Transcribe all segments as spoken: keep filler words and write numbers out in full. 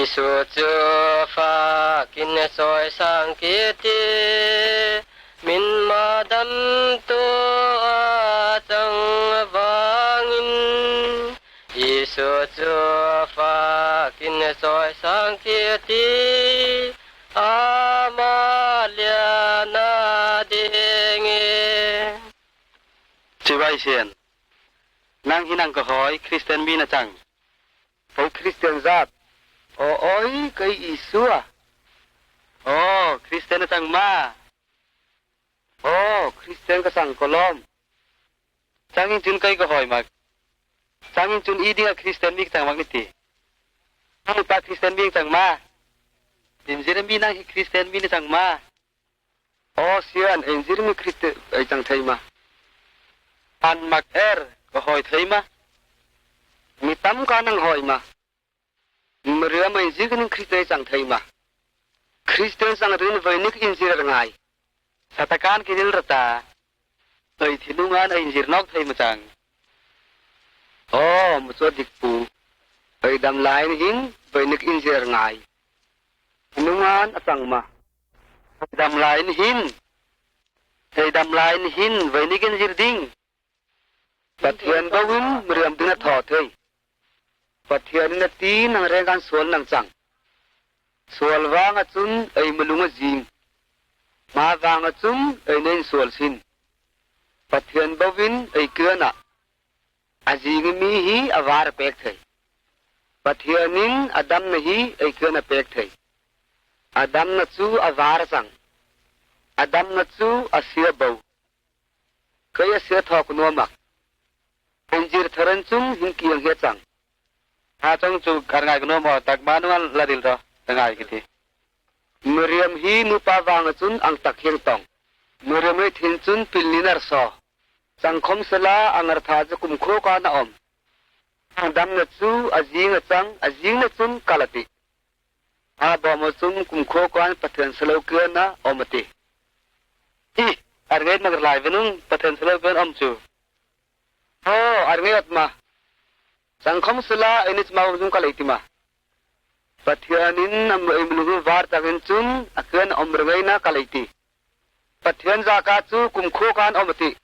Isu chu fakin soisang kit hi, min madam tu achang vangin. Isu chu fakin soisang kit hi, ama liana dingin. Chibai sien. Nang hi nang kahawi Christian mi na chang? Hei Christian zat. O, oi, kei Isu a. O, Christian na chang ma? O, Christian ka chang kolom. Chang in chun kei kahawi mak. Chang in chun i dinga Christian mi ka chang mak ni ti. Nang pa Christian mi ka chang ma? Injir mi nang hi Christian mi na chang ma? O, sian, injir mi Christian ei chang thei ma? An mak er, kahawi thei ma? Mi tam ka nang hawi ma? Mriam injir ka ning Christian ei chang thei ma? Christian chang rin vei nik injir er ngai. Satakan kinil rata. Ei thi nungan ei injir nok thei ma chang? O, mu chu dik pu. Ei dam lai in hin vei nik injir er ngai. Nungan a chang ma? Ei dam lai in hin. Ei dam lai in hin vei nik injir ding. Pathian bou in Mriam ding a thaw thei. Pathian in a ti nang rengkan sual nang chang. Sual vang a chun ei malung a jing. Ma vang a chun ei nei sual sin. Pathian bou in ei kena. A jing mi hi a var a pek thei. Pathian in a damna hi ei kena pek thei. A damna chu a var a chang. A damna chu a sia bou. Kei a sia thaw ka nuam a. Injir tharan chun hin kiang hi a chang. Ha chong chu ka ngai ka nuam a, tak ma nunga la dil ro, ka ngai kiti. Mriam hi nupa vang a chun ang tak hiang tong. Mriam ei thin chun pil nin ar so. Changkhom sela ang ar tha chu kum kho ka na om. Ang damna chu a jing a chang, a jingna chun kal a ti. A bom a chun kum kho kan Pathian salou kena om a ti. Hi, ar ngei mak lai venung Pathian salou kena om chu. Ho, ar ngei ot ma. Changkhom sela ei ni chma om chun kal ei ti ma. Pathian in am ei malung var tangin chun a kena om rngai na kal ei ti. Pathian jaka chu kum kho kan om a ti.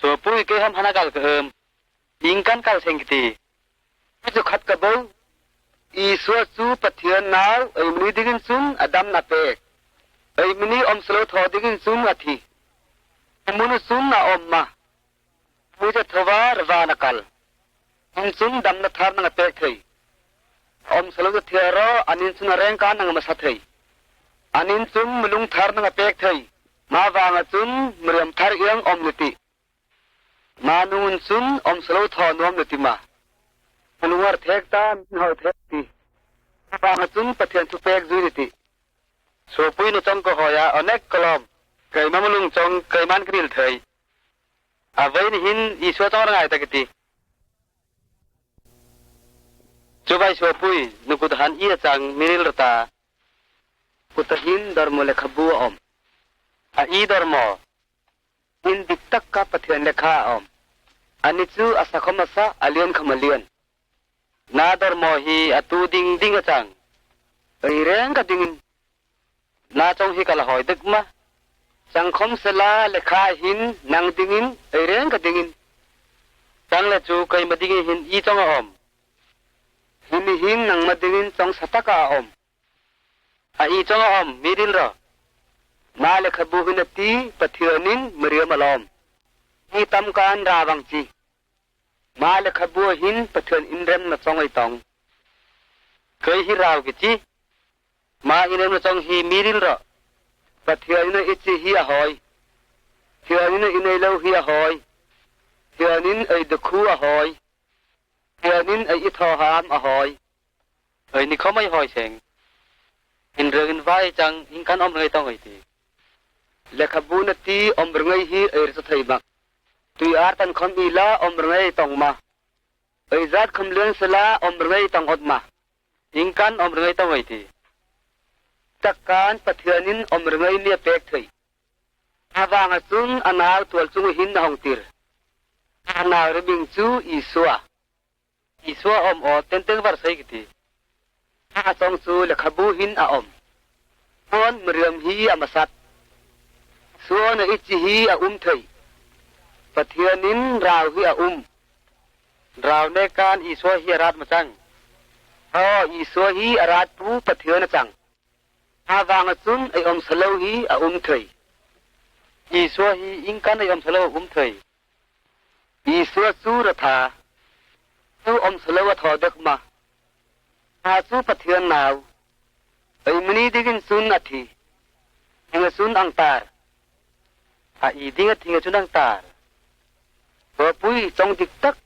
Suapui kei ham hana kal ka em. Ing kan kal seng kiti. Chu khat ka bou. Isua chu Pathian nau, ei mani dingin chun a damna pek. Ei mani om salou thaw dingin chun a thi. Mun chun a om ma. Mui cha thova rva na kal. An chun damna thar nang a pek thei. Om salou ta thia ro, anin chun a rengka nang a masa thei. Anin chun malung thar nang a pek thei. Ma vang a chun Mriam thar iang om ni ti. Ma nung chun om salou thaw nuam ni ti ma. Malung ar thek ta, min hoi thek ti. Ma vang a chun Pathian thu pek zui ni ti. Suapui na chong ka hoi a, onek kolom. Kei ma malung chong, kei man kril thei. A vei ni hin Isua chong rngai ta kiti. Chubai suapui, na kut han i a chang miril rta. Kut a hin dormo lekhabu a om. A i dormo. In dik tak ka Pathian lekha a om. Ani chu a sa khom a sa, a lian khom a lian. Na dormo hi a tu ding ding a chang. Ei reng ka dingin. Na chong hi ka la hoi dek ma. Chang khom sela lekha hin nang dingin, ei reng ka dingin. Chang le chu kei ma dingin hin i chong a om. Himi hin nang ma dingin chong sa tak a om. A i chong a om, miril ro. Ma lekhabu hin a ti, Pathian in Mriam a lom. I tam kan ra vang chi. Ma lekhabu hin Pathian inremna chong ei tong. Kei hi rau ki chi. Ma inremna chong hi miril ro. Pathian in a i chi hi a hoi. Pathian in a i nei lou hi a hoi. Pathian in ei dekhu a hoi. Pathian in ei i tho ham a hoi. Ei ni khom ei hoi seng. Inreng in vai chang, ing kan om rngai tong ei ti. Lekhabu na ti om rngai hi ei rsa thei mak. Tui ar tan khom i la om rngai tong ma. Ei zat khom lian sela om rngai tong ot ma. Ing kan om rngai tong ei ti. Tak kan Pathian in om rngai mi a pek thei. A vang a chun a nau tual chung hin na hong tir. A nau riming chu Isua. Isua om o tengteng var sei kiti. Achong chu lekhabu hin a om. Awn miriam hi a masat. Suon a ichi hi a um thei. Pathian in rau hi a um. Rau nekan Isua hi a rat machang. Aw, Isua hi a rat pu Pathian a chang. Avang achun ei om salou hi a um thei. Isua hi ingkan ei om salou a um thei. Isua chu ratha. Chu om salou a tho dek ma. Tha chu Pathian nau. Ei mani dingin chun a thi. Thing achun ang tar. A i ding a thing achun ang tar. Vapui chong diktak.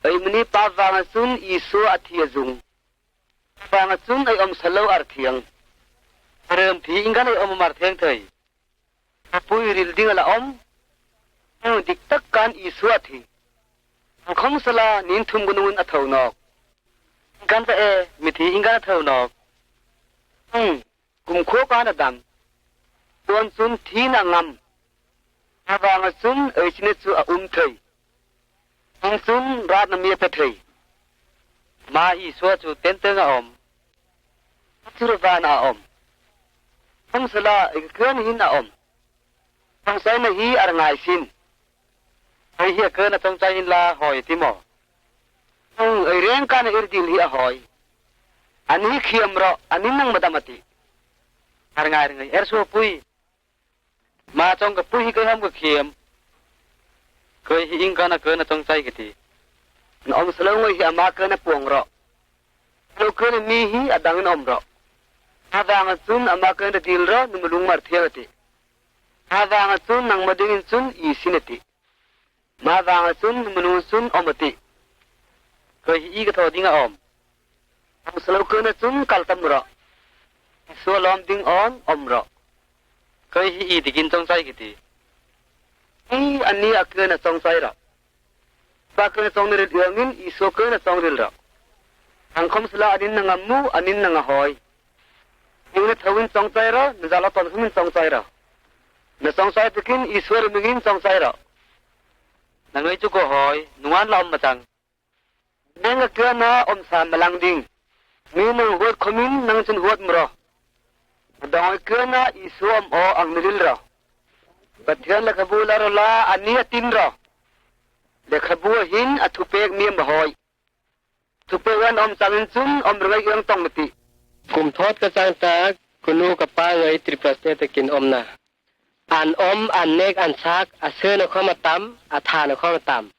Ei mani pa vang achun Isua a thi a zung. Vang achun ei om salou ar thiang. Rem thi ingkan ei om ar thiang thei. Vapui ril ding a la om. Ang diktak kan Isua thi. Ang khom sala nin thum gunungun a thou nok. Ingkan ta e, mithi ingkan a thou nok. Hmm, kum kho kan a dam. Tuan chun thi na ngam. Avang achun ei china chu a um thei. Ang chun rat na mi a pe thei. Ma Isua chu tenteng a om. Chu ra van a om. Khom sala ei kekhen hin a om. Chongchai na hi ar ngai sin. Ei hi a kena chongchai hin la hoi ti mo. Ang ei reng kan a ir dil hi a hoi. Ani hi khiam ro, ani nang madam a ti. Ar ngai ring ei er sua pui. Ma chong ka pui hi kei ham ka khiam. Kei hi ingkan a kena chongchai ka ti. Na om salou ngoi hi ama kena puang ro. Lo kena mi hi a dang in om ro. Avang achun ama kena dil ro, nu malung mar thiang a ti. Avang achun nang mading in chun i sin a ti. Ma vang achun, nu malung chun om a ti. Kei hi i ka tho ding a om. Ang salou kena chun kal tam ro. Isua lom ding on om ro. Kei hi i dikin chongchai ka ti. I ani a kena chongchai ro. Pa kena chong na ril iang in Isua kena chong ril ro. Ang khom sala anin na ngam mu, anin na nga hoi. Ning na thou in chongchai ro, na zala ton khom in chongchai ro. Na chongchai tikin Isua ri mingin chongchai ro. Na ngai chu ko hoi, nungan la om machang. Neng a kena om sa malang ding. Mi nang huat khom in nang chun huat mu ro. Adong a kena Isua om o ang na ril ro. Pathian lekhabu la ro la ani a tin ro. Lekhabu hin a thupek mi a mahoi. Thupek an om chang in chun om ringai iang tong na ti. Kum thot ka chang ta, kunu ka pa ngai triple state kin om na. An om, an nek, an sak, a sen a khom a tam, a than a khom a tam.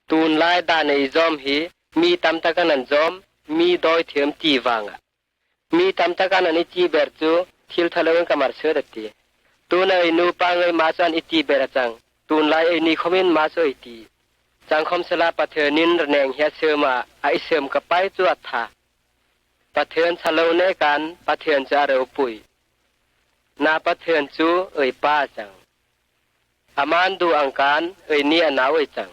Tun lai dan a i zom hi, mi tamtak an an zom, mi doi them ti vang a. Mi tamtak an an i ti ber chu, thil thalou in ka mar sut a ti. Tun a ei nu pa ngai ma chu an i ti ber a chang, tun lai ei ni khom in ma chu ei ti. Chang khom sala Pathian in raneng hi a sem a, a i sem ka pai chu a tha. Pathian salou nekan, Pathian chu a ropui. Na Pathian chu ei pa a chang. Aman du ang kan, ei ni a nau ei chang.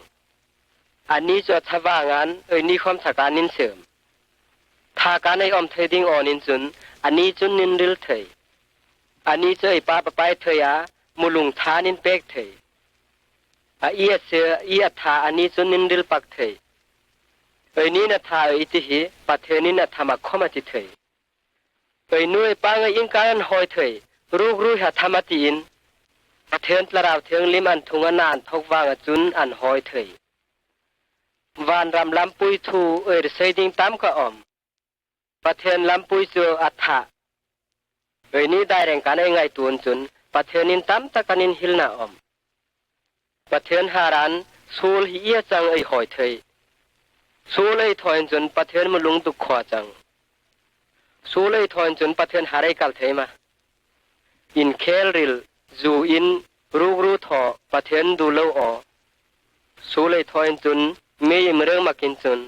Ani chu a tha vang an, ei ni khom tha kan in sem. Tha kan ei om thei ding on in chun, ani chun nin ril thei. Ani chu ei pa papai thei a, mulung tha nin pek thei. A i a se, i a tha ani chun nin ril pak thei. Ei ni na tha ei ti hi, Pathian in a tha ma khom a ti thei. Ei nu ei pa ngai ingkan an hoi thei, ruk rui ha tham a ti in. Pathian tlarau thiang lim an thung a nan thok vang a chun an hoi thei. Van ram lampui thu ei ri sei ding tam ka om. Pathian lampui chu a tha. Ei ni dai reng kan ei ngai tun chun, Pathian in tamtak an in hil na om. Pathian haran, sul hi i a chang ei hoi thei. Sul ei thoi in chun Pathian mulung duk kho a chang. Sul ei thoi in chun Pathian har ei kal thei ma. In khel ril, zu in, ruk ru tho, Pathian du lou o. Sul ei thoi in chun, mi ei mreng mak in chun.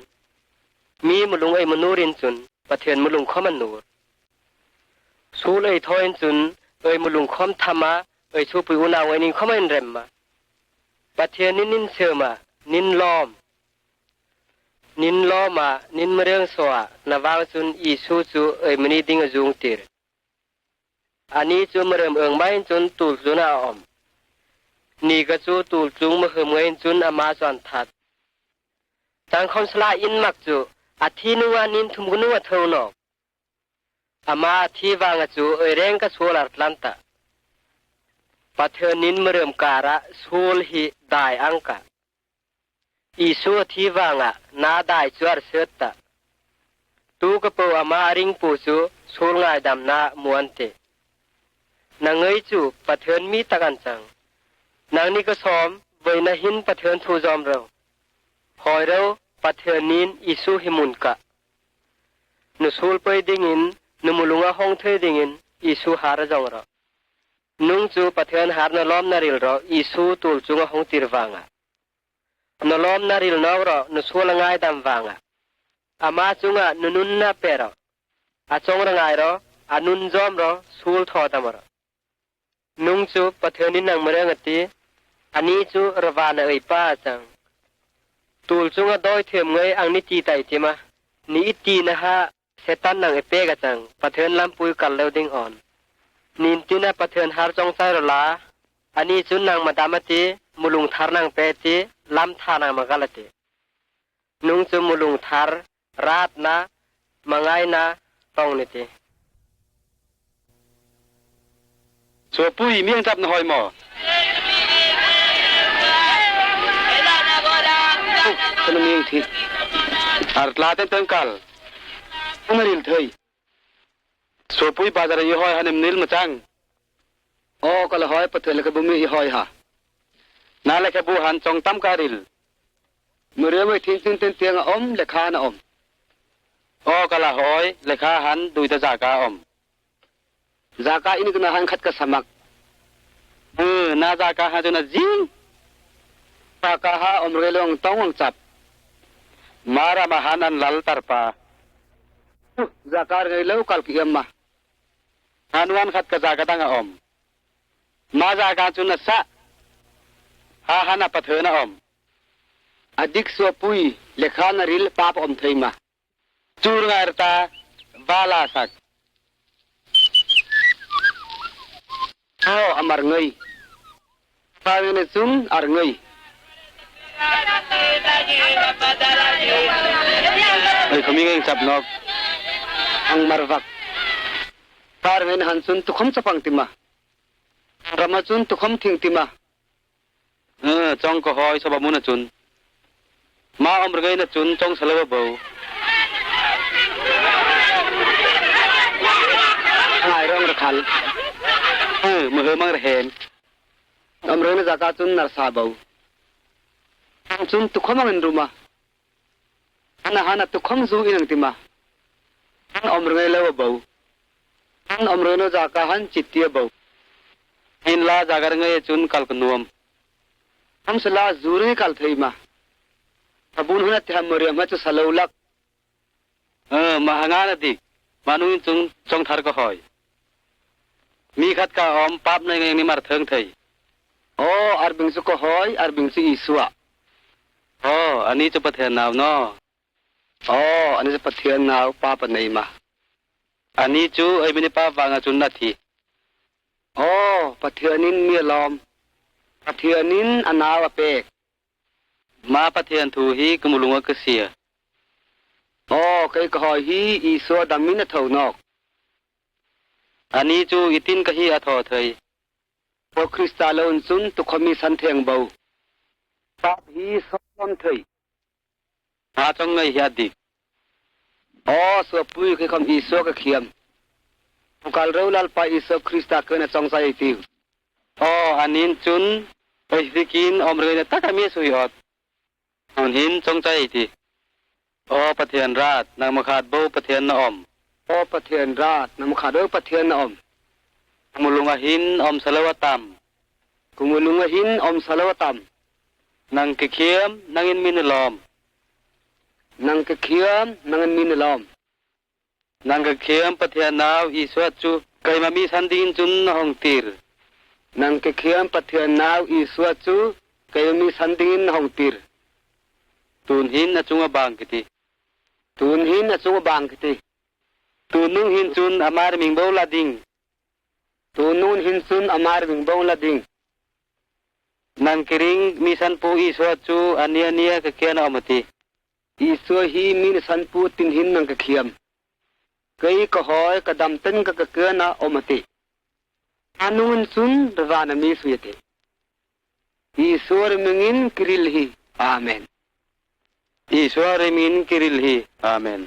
Mi mulung ei mnur in chun, Pathian mulung khom a nur. Sul ei thoi in chun, ei mulung khom tham a, ei thupui unau ngai nin khom a in rem ma. Pathian in nin sem a, nin lom. Nin lom a, nin mreng so a, na vang chun Isu chu ei mani ding a zung tir. Ani chu mrem eng mai in chun tul chun a om. Ni ka chu tul chung maham ngai in chun ama chu an that. Chang khom sala in mak chu, Athi nunga nin thum knu a thou nawk. Ama athi vanga chu oireng ka suol artlanta. Pathanin murem kara suol hi dai angka. Isu athi vanga na dai chu arsetta. Tu kapo ama aringpu chu suol ngaidamna muante. Nangei chu Pathan mi takan chang. Nangni kasom, veina hin Pathan thu zom ro. Hoi ro, Pathanin Isu hi mun ka. Nu suol pei dingin, nu mulunga hong thei dingin, Isu har zong ro. Nung chu Pathan har na lom na ril ro, Isu tul chunga hong tir vanga. Na lom na ril nawk ro, nu suol a ngaidam vanga. Ama chunga nu nun na pe ro. A chong ra ngai ro, a nun zom ro, suol tho dam ro. Nung chu Pathanin nang mureng ati, ani chu ravana ei pa chang. Tul chunga doi them ngei ang ni ti tai tima, ni iti na ha Setan nang epek a chang, Pathan lampui kal leu ding on. Nin tina Pathan har chong chai ro la, ani chun nang madam ati, mulung thar nang pe ti, lam tha nang makal ati. Nung chu mulung thar, rat na, mangai na, tong ni ti. Suapui, miang chap na hoi mo. Kana miang thi. Artla ten ten kal. Kana ril thei. Suapui bazar i hoi ha nem nil machang. O, kala hoi Pathan le kabu mi i hoi ha. Na le kabu han chong tam ka ril. Murem ei thin thin ten tiang a om, lekha na om. O, kala hoi, lekha han duita zaka om. Zaka in kna han khat ka samak. Hm, na zaka ha chu na zing. Zaka ha om rei long tong wang chap. Mara ma han an lal tarpa. Zaka rei lo kal ki em ma. Han wan khat ka zaka dang a om. Ma zaka chu na sa. Ha han a Pathan a om. Adik suapui, lekha na ril papa om thei ma. Chur ngar ta, vala sak. Aw, amar ngei. Pangin chun ar ngei. Ei, khami ngei chap nok. Ang marvak. Par ngei na han chun tukhom chapang tima. Rama chun tukhom thing tima. Eh, chong ka hoi, soba mun a chun. Ma om rngei na chun, chong sa lou a bou. Ngai rong ra khal. Eh, ma he mang ra hen. Om rngei na zaka chun nar sa bou. Chun tukhom ang in ruma. Ana hana tukhom zu inang tima. An om rngei lou a bou. An om rngei no zaka han chit ti a bou. Hinla zaka rngei chun kal ka nuam. Ham sala zu rngei kal thei ma. Abun hana ti ham mori ham chu sa lou lak. Eh, ma hanga na dik. Manu in chung chong thar ka hoi. Mi khat ka om pap nei ngei ni mar theng thei. O, arbing chu ka hoi, arbing chu Isua. O, ani chu Pathen nau no. O, ani chu Pathen nau, pap a nei ma. Ani chu ei mi ni pap vang a chun na thi. O, Pathen in mi a lom. Pathen in a nau a pek. Ma Pathen thu hi ka mulung a ka sia. O, kei ka hoi hi Isua dam min a thou nok. Ani chu itin ka hi a tho thei. O Krista lou in chun tukhom mi san theng bou. Pap hi sawm thei. Ha chong ngei hi a dik. O, suapui kei khom Isua ka khiam. Pukal rou Lalpa Isua Krista kei na chong chai ti. O, anin chun, ei sikin om rei na taka mi sui ot. Tun hin chong chai ti. O Pathen rat, nang makhat bou Pathen na om. O Pathen rat, nang makhat bou Pathen na om. Ka mulung a hin om sa lou a tam. Ka mulung a hin om sa lou a tam. Nang ka khiam, nangin mi na lom. Nang ka khiam, nangin mi na lom. Nang ka khiam Pathen nau Isua chu, keima mi san dingin chun na hong tir. Nang ka khiam Pathen nau Isua chu, keima mi san dingin na hong tir. Tun hin a chung a bang kiti. Tun hin a chung a bang kiti. Tun nung hin chun ama riming bou la ding. Tun nung hin chun ama riming bou la ding. Nang ka ring mi san pu Isua chu, ani ani a ka kiang a om ati. Iso hi mi nasanpu tin hin nang kakhih am? Kei kahoi kadamtan kakakena om ate. Anung in sun rarana mi sui ate. Iso ri mingin kiril hi. Amen. Iso ri mingin kiril hi. Amen.